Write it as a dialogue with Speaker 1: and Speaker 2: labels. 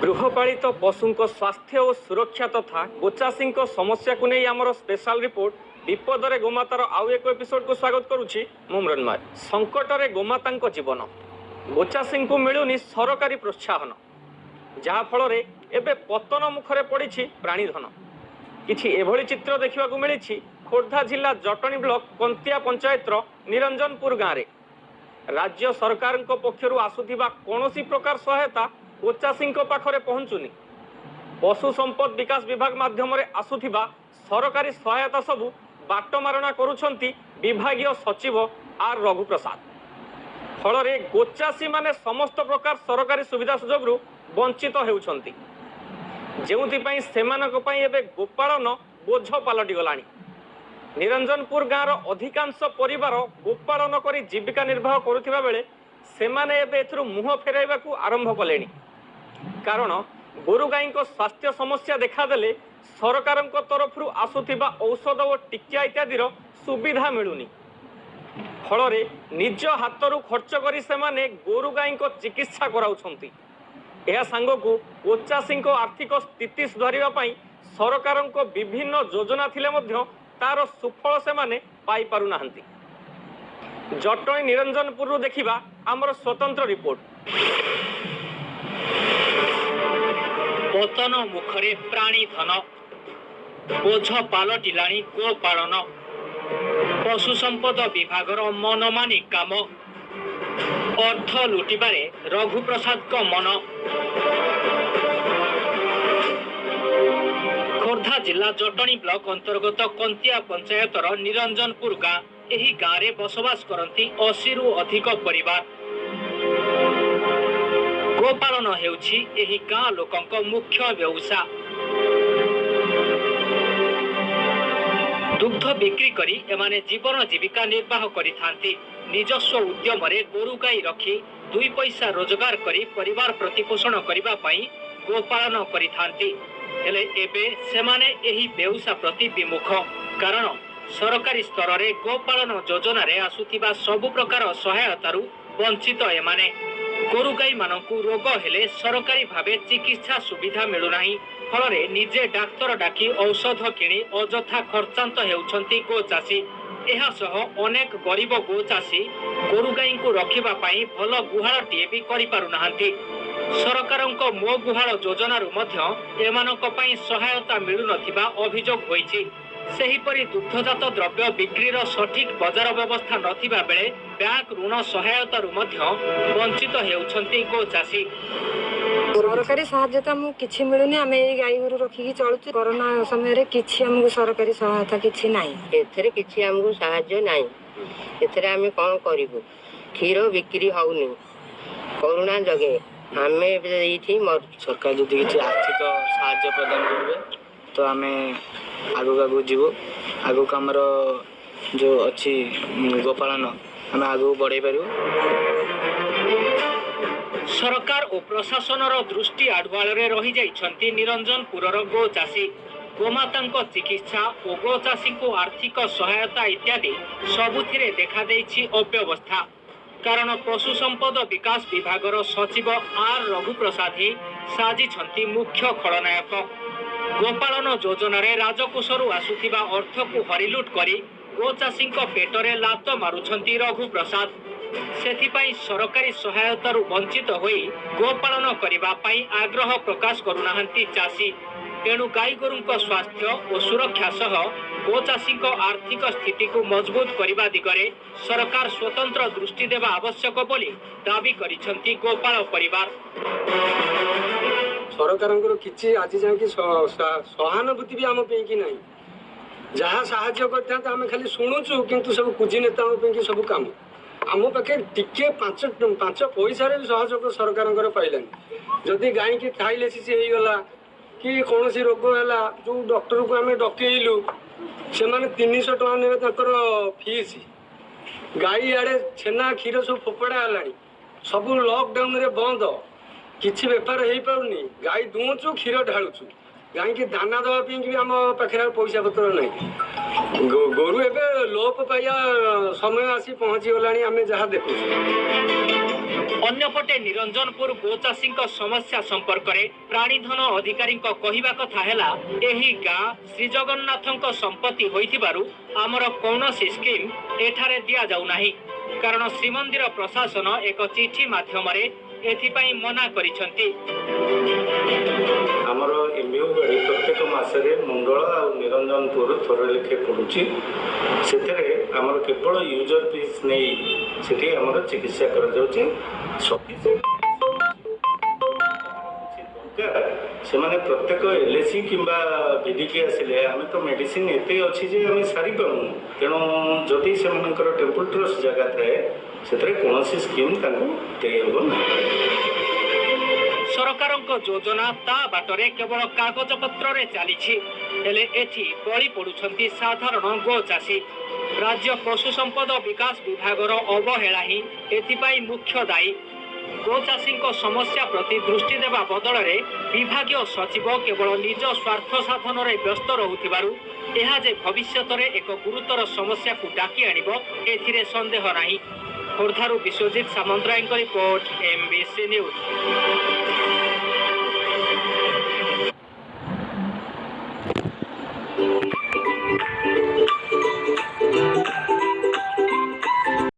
Speaker 1: ଗୃହପାଳିତ ପଶୁଙ୍କ ସ୍ୱାସ୍ଥ୍ୟ ଓ ସୁରକ୍ଷା ତଥା ଗୋଚାଷୀଙ୍କ ସମସ୍ୟାକୁ ନେଇ ଆମର ସ୍ପେଶାଲ ରିପୋର୍ଟ ବିପଦରେ ଗୋମାତାର ଆଉ ଏକ ଏପିସୋଡକୁ ସ୍ୱାଗତ କରୁଛି ମୁଁ ମୃନ୍ମୟ। ସଙ୍କଟରେ ଗୋମାତାଙ୍କ ଜୀବନ, ଗୋଚାଷୀଙ୍କୁ ମିଳୁନି ସରକାରୀ ପ୍ରୋତ୍ସାହନ, ଯାହାଫଳରେ ଏବେ ପତନ ମୁଖରେ ପଡ଼ିଛି ପ୍ରାଣୀଧନ। କିଛି ଏଭଳି ଚିତ୍ର ଦେଖିବାକୁ ମିଳିଛି ଖୋର୍ଦ୍ଧା ଜିଲ୍ଲା ଜଟଣୀ ବ୍ଲକ କନ୍ତିଆ ପଞ୍ଚାୟତର ନିରଞ୍ଜନପୁର ଗାଁରେ। ରାଜ୍ୟ ସରକାରଙ୍କ ପକ୍ଷରୁ ଆସୁଥିବା କୌଣସି ପ୍ରକାର ସହାୟତା ଗୋଚାଷୀଙ୍କ ପାଖରେ ପହଞ୍ଚୁନି। ପଶୁ ସମ୍ପଦ ବିକାଶ ବିଭାଗ ମାଧ୍ୟମରେ ଆସୁଥିବା ସରକାରୀ ସହାୟତା ସବୁ ବାଟମାରଣା କରୁଛନ୍ତି ବିଭାଗୀୟ ସଚିବ ଆର୍ ରଘୁପ୍ରସାଦ। ଫଳରେ ଗୋଚାଷୀମାନେ ସମସ୍ତ ପ୍ରକାର ସରକାରୀ ସୁବିଧା ସୁଯୋଗରୁ ବଞ୍ଚିତ ହେଉଛନ୍ତି, ଯେଉଁଥିପାଇଁ ସେମାନଙ୍କ ପାଇଁ ଏବେ ଗୋପାଳନ ବୋଝ ପାଲଟିଗଲାଣି। ନିରଞ୍ଜନପୁର ଗାଁର ଅଧିକାଂଶ ପରିବାର ଗୋପାଳନ କରି ଜୀବିକା ନିର୍ବାହ କରୁଥିବା ବେଳେ ସେମାନେ ଏବେ ଏଥିରୁ ମୁହଁ ଫେରାଇବାକୁ ଆରମ୍ଭ କଲେଣି। କାରଣ ଗୋରୁ ଗାଈଙ୍କ ସ୍ୱାସ୍ଥ୍ୟ ସମସ୍ୟା ଦେଖାଦେଲେ ସରକାରଙ୍କ ତରଫରୁ ଆସୁଥିବା ଔଷଧ ଓ ଟିକା ଇତ୍ୟାଦିର ସୁବିଧା ମିଳୁନି। ଫଳରେ ନିଜ ହାତରୁ ଖର୍ଚ୍ଚ କରି ସେମାନେ ଗୋରୁ ଗାଈଙ୍କ ଚିକିତ୍ସା କରାଉଛନ୍ତି। ଏହା ସାଙ୍ଗକୁ ଗୋଚାଷୀଙ୍କ ଆର୍ଥିକ ସ୍ଥିତି ସୁଧାରିବା ପାଇଁ ସରକାରଙ୍କ ବିଭିନ୍ନ ଯୋଜନା ଥିଲେ ମଧ୍ୟ ତାର ସୁଫଳ ସେମାନେ ପାଇପାରୁନାହାନ୍ତି। ଜଟଣୀ ନିରଞ୍ଜନପୁରରୁ ଦେଖିବା ଆମର ସ୍ୱତନ୍ତ୍ର ରିପୋର୍ଟ।
Speaker 2: ପତନ ମୁଖରେ ପ୍ରାଣୀଧନ, ବୋଝ ପାଲଟିଲାଣି ଗୋପାଳନ। ପଶୁ ସମ୍ପଦ ବିଭାଗର ମନମାନି କାମ, ଅର୍ଥ ଲୁଟିବାରେ ରଘୁପ୍ରସାଦଙ୍କ ମନ। ଖୋର୍ଦ୍ଧା ଜିଲ୍ଲା ଜଟଣୀ ବ୍ଲକ ଅନ୍ତର୍ଗତ କନ୍ତିଆ ପଞ୍ଚାୟତର ନିରଞ୍ଜନପୁର ଗାଁ। ଏହି ଗାଁରେ ବସବାସ କରନ୍ତି 80ରୁ ଅଧିକ ପରିବାର। ଗୋପାଳନ ହେଉଛି ଏହି ଗାଁ ଲୋକଙ୍କ ମୁଖ୍ୟ ବ୍ୟବସାୟ। ଦୁଗ୍ଧ ବିକ୍ରି କରି ଏମାନେ ଜୀବନ ଜୀବିକା ନିର୍ବାହ କରିଥାନ୍ତି। ନିଜସ୍ୱ ଉଦ୍ୟମରେ ଗୋରୁ ଗାଈ ରଖି ଦୁଇ ପଇସା ରୋଜଗାର କରି ପରିବାର ପ୍ରତିପୋଷଣ କରିବା ପାଇଁ ଗୋପାଳନ କରିଥାନ୍ତି। ହେଲେ ଏବେ ସେମାନେ ଏହି ବେଉସା ପ୍ରତି ବିମୁଖ, କାରଣ ସରକାରୀ ସ୍ତରରେ ଗୋପାଳନ ଯୋଜନାରେ ଆସୁଥିବା ସବୁ ପ୍ରକାର ସହାୟତାରୁ ବଞ୍ଚିତ ଏମାନେ। ଗୋରୁ ଗାଈମାନଙ୍କୁ ରୋଗ ହେଲେ ସରକାରୀ ଭାବେ ଚିକିତ୍ସା ସୁବିଧା ମିଳୁନାହିଁ। ଫଳରେ ନିଜେ ଡାକ୍ତର ଡାକି ଔଷଧ କିଣି ଅଯଥା ଖର୍ଚ୍ଚାନ୍ତ ହେଉଛନ୍ତି ଗୋଚାଷୀ। ଏହା ସହ ଅନେକ ଗରିବ ଗୋଚାଷୀ ଗୋରୁ ଗାଈଙ୍କୁ ରଖିବା ପାଇଁ ଭଲ ଗୁହାଳଟିଏ ବି କରିପାରୁନାହାନ୍ତି। ସରକାରଙ୍କ ମୋ ଗୁହାଳ ଯୋଜନାରୁ ମଧ୍ୟ ଏମାନଙ୍କ ପାଇଁ ସହାୟତା ମିଳୁନଥିବା ଅଭିଯୋଗ ହୋଇଛି। ସେହିପରି ଦୁଗ୍ଧଜାତ ଦ୍ରବ୍ୟ ବିକ୍ରିର ସଠିକ ବଜାର ବ୍ୟବସ୍ଥା ନଥିବା ବେଳେ ବ୍ୟାଙ୍କ ଋଣ ସହାୟତାରୁ ମଧ୍ୟ ବଞ୍ଚିତ ହେଉଛନ୍ତି ଗୋଚାଷୀ।
Speaker 3: ସରକାରୀ ସାହାଯ୍ୟ ତ ଆମକୁ କିଛି ମିଳୁନି। ଆମେ ଏଇ ଗାଈ ଗୋରୁ ରଖିକି ଚଳୁଛୁ। କରୋନା ସମୟରେ କିଛି ଆମକୁ ସରକାରୀ ସହାୟତା କିଛି ନାହିଁ।
Speaker 4: ଏଥିରେ କିଛି ଆମକୁ ସାହାଯ୍ୟ ନାହିଁ। ଏଥିରେ ଆମେ କ'ଣ କରିବୁ? କ୍ଷୀର ବିକ୍ରି ହଉନି କରୁଣା ଯୋଗେ, ଆମେ ଏବେ ଏଇଠି ମରୁଛୁ।
Speaker 5: ସରକାର ଯଦି କିଛି ଆର୍ଥିକ ସାହାଯ୍ୟ ପ୍ରଦାନ କରିବେ ତ ଆମେ ଆଗକୁ ଆଗକୁ ଯିବୁ। ଆଗକୁ ଆମର ଯେଉଁ ଅଛି ଗୋପାଳନ, ଆମେ ଆଗକୁ ବଢ଼େଇ ପାରିବୁ।
Speaker 2: ସରକାର ଓ ପ୍ରଶାସନର ଦୃଷ୍ଟି ଆଢୁଆଳରେ ରହିଯାଇଛନ୍ତି ନିରଞ୍ଜନପୁରର ଗୋଚାଷୀ। ଗୋମାତାଙ୍କ ଚିକିତ୍ସା ଓ ଗୋଚାଷୀଙ୍କୁ ଆର୍ଥିକ ସହାୟତା ଇତ୍ୟାଦି ସବୁଥିରେ ଦେଖାଦେଇଛି ଅବ୍ୟବସ୍ଥା। କାରଣ ପଶୁ ସମ୍ପଦ ବିକାଶ ବିଭାଗର ସଚିବ ଆର୍ ରଘୁପ୍ରସାଦ ହିଁ ସାଜିଛନ୍ତି ମୁଖ୍ୟ ଖଳନାୟକ। ଗୋପାଳନ ଯୋଜନାରେ ରାଜକୋଷରୁ ଆସୁଥିବା ଅର୍ଥକୁ ହରିଲୁଟ କରି ଗୋଚାଷୀଙ୍କ ପେଟରେ ଲାତ ମାରୁଛନ୍ତି ରଘୁପ୍ରସାଦ। ସେଥିପାଇଁ ସରକାରୀ ସହାୟତାରୁ ବଞ୍ଚିତ ହୋଇ ଗୋପାଳନ କରିବା ପାଇଁ ଆଗ୍ରହ ପ୍ରକାଶ କରୁନାହାନ୍ତି ଚାଷୀ। ତେଣୁ ଗାଈଗୋରୁଙ୍କ ସ୍ୱାସ୍ଥ୍ୟ ଓ ସୁରକ୍ଷା ସହ ଗୋଚାଷୀଙ୍କ ଆର୍ଥିକ ସ୍ଥିତିକୁ ମଜବୁତ କରିବା ଦିଗରେ ସରକାର ସ୍ୱତନ୍ତ୍ର ଦୃଷ୍ଟି ଦେବା ଆବଶ୍ୟକ ବୋଲି ଦାବି କରିଛନ୍ତି ଗୋପାଳ ପରିବାର।
Speaker 6: ସରକାରଙ୍କର କିଛି ଆଜି ଯାଏଁ ସହାନୁଭୂତି ବି ଆମ ପାଇଁ କି ନାହିଁ। ଯାହା ସାହାଯ୍ୟ କରିଥାନ୍ତେ ଆମେ ଖାଲି ଶୁଣୁଛୁ, କିନ୍ତୁ ସବୁ କୁଜି ନେତାଙ୍କ ପାଇଁ କି ସବୁ କାମ। ଆମ ପାଖେ ଟିକେ ପାଞ୍ଚ ପଇସାରେ ବି ସହଯୋଗ ସରକାରଙ୍କର ପାଇଲାନି। ଯଦି ଗାଈକି ଥାଇଲେସିସ୍ ହେଇଗଲା କି କୌଣସି ରୋଗ ହେଲା, ଯେଉଁ ଡକ୍ଟରକୁ ଆମେ ଡକେଇଲୁ, ସେମାନେ 300 ଟଙ୍କା ନେବେ ତାଙ୍କର ଫିସ୍। ଗାଈ ଆଡ଼େ ଛେନା କ୍ଷୀର ସବୁ ଫୋପଡ଼ା ହେଲାଣି, ସବୁ ଲକଡାଉନରେ ବନ୍ଦ, କିଛି ବେପାର ହେଇପାରୁନି। ଗାଈ ଦୁହୁଁଛୁ, କ୍ଷୀର ଢାଳୁଛୁ। ଗାଈକି ଦାନା ଦେବା ପାଇଁ ବି ଆମ ପାଖରେ ଆଉ ପଇସା ପତ୍ର ନାହିଁ। ଗୋରୁ ଏବେ ଲୋପ ପାଇବା ସମୟ ଆସି ପହଞ୍ଚିଗଲାଣି, ଆମେ ଯାହା ଦେଖୁଛୁ।
Speaker 2: ଅନ୍ୟପଟେ ନିରଞ୍ଜନପୁର ଗୋଚାଷୀଙ୍କ ସମସ୍ୟା ସମ୍ପର୍କରେ ପ୍ରାଣୀଧନ ଅଧିକାରୀଙ୍କ କହିବା କଥା ହେଲା, ଏହି ଗାଁ ଶ୍ରୀଜଗନ୍ନାଥଙ୍କ ସମ୍ପତ୍ତି ହୋଇଥିବାରୁ ଆମର କୌଣସି ସ୍କିମ୍ ଏଠାରେ ଦିଆଯାଉନାହିଁ, କାରଣ ଶ୍ରୀମନ୍ଦିର ପ୍ରଶାସନ ଏକ ଚିଠି ମାଧ୍ୟମରେ ଏଥିପାଇଁ ମନା କରିଛନ୍ତି।
Speaker 7: ଆମର ଏମ୍ବିଓ ଗାଡ଼ି ପ୍ରତ୍ୟେକ ମାସରେ ମୁଣ୍ଡଳ ଆଉ ନିରଞ୍ଜନପୁର ଥରେ ଲେଖେ ପଡ଼ୁଛି। ସେଥିରେ ଆମର କେବଳ ୟୁଜର ଫିସ୍ ନେଇ ସେଠି ଆମର ଚିକିତ୍ସା କରାଯାଉଛି। ସଫିସିଏଣ୍ଟ ଦରକାର, ସେମାନେ ପ୍ରତ୍ୟେକ ଏଲ୍ଏସି କିମ୍ବା ଭିଡିକି ଆସିଲେ ଆମେ ତ ମେଡ଼ିସିନ ଏତେ ଅଛି ଯେ ଆମେ ସାରିପାରୁନୁ। ତେଣୁ ଯଦି ସେମାନଙ୍କର ଟେମ୍ପଲ ଟ୍ରଷ୍ଟ ଜାଗା ଥାଏ, ସେଥିରେ କୌଣସି ସ୍କିମ୍ ତାଙ୍କୁ ଦେଇହେବ ନାହିଁ।
Speaker 2: ସରକାରଙ୍କ ଯୋଜନା ତା ବାଟରେ କେବଳ କାଗଜପତ୍ରରେ ଚାଲିଛି, ହେଲେ ଏଠି ବଳି ପଡୁଛନ୍ତି ସାଧାରଣ ଗୋ ଚାଷୀ। ରାଜ୍ୟ ପଶୁ ସମ୍ପଦ ବିକାଶ ବିଭାଗର ଅବହେଳା ହିଁ ଏଥିପାଇଁ ମୁଖ୍ୟ ଦାୟୀ। ଗୋଚାଷୀଙ୍କ ସମସ୍ୟା ପ୍ରତି ଦୃଷ୍ଟି ଦେବା ବଦଳରେ ବିଭାଗୀୟ ସଚିବ କେବଳ ନିଜ ସ୍ୱାର୍ଥ ସାଧନରେ ବ୍ୟସ୍ତ ରହୁଥିବାରୁ ଏହା ଯେ ଭବିଷ୍ୟତରେ ଏକ ଗୁରୁତର ସମସ୍ୟାକୁ ଡାକି ଆଣିବ, ଏଥିରେ ସନ୍ଦେହ ନାହିଁ। ଖୋର୍ଦ୍ଧାରୁ ବିଶ୍ୱଜିତ ସାମନ୍ତରାୟଙ୍କ ରିପୋର୍ଟ, ଏମ୍ବିସି ନ୍ୟୁଜ୍।